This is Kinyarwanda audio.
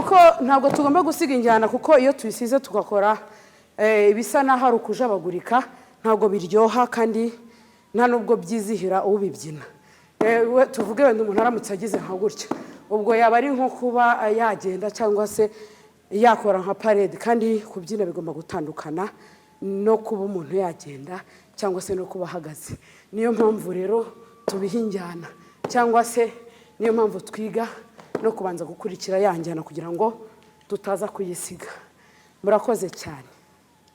Kuko ntabwo tugomba gusiga injyana, kuko iyo tuyisize tugakora ibisa n'aho ari ukujabagurika, ntabwo biryoha kandi nta nubwo byizihira ubibyina. Tuvuge wenda umuntu aramutse agize nka gutya, ubwo yaba ari nko kuba yagenda cyangwa se yakora nka parade, kandi kubyina bigomba gutandukana no kuba umuntu yagenda cyangwa se no kuba ahagaze. Niyo mpamvu rero tubiha injyana, cyangwa se niyo mpamvu twiga no kubanza gukurikira ya njyana kugira ngo tutaza kuyisiga. Murakoze cyane.